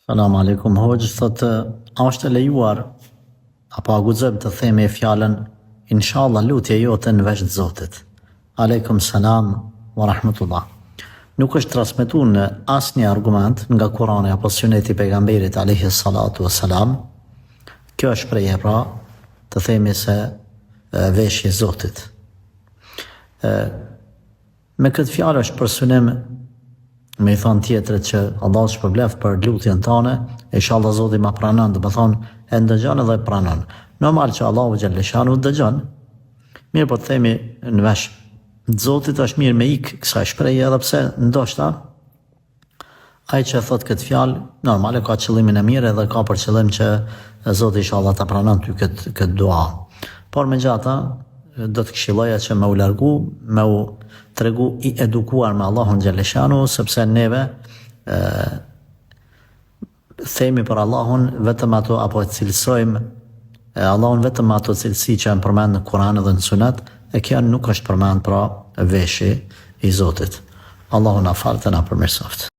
Selam alejkum hoxhë thotë a është e lejuar apo a guxojmë të themi fjalën inshallah lutja jote në vesh të Zotit. Alejkum selam wa rahmetullah. Nuk është transmetu në asnjë argument nga Kurani apo Suneti i pejgamberit alejhi salatu wa selam. Kjo është shprehje pra të themi se veshi i Zotit. Ë Me këtë fjalë është për synim me i thonë tjetrit që Allahu të shpërbleftë për lutjen tane, inshallah Zoti ma pranon, domethonë e ndëgjon edhe e pranon. Normal që Allahu xhelleshanuhu dëgjon. Mirëpo të themi në vesh të Zotit është mirë me ik kësaj shprehje edhe pse ndoshta Ai që e thotë këtë fjalë, normal e ka qëllimin e mirë edhe ka për qëllim që Zoti inshallah ta pranon ty këtë këtë dua. Por megjithatë, do të këshilloja që me u largu, me u tregu i edukuar me Allahun xhelleshanuhu, sepse neve e, themi për Allahun vetëm ato apo e cilësojmë e Allahun vetëm me ato cilësi që janë përmend në Kur'an dhe në Sunet, e kjo nuk është përmend pra veshi i Zotit. Allahu na faltë e na përmirësoftë.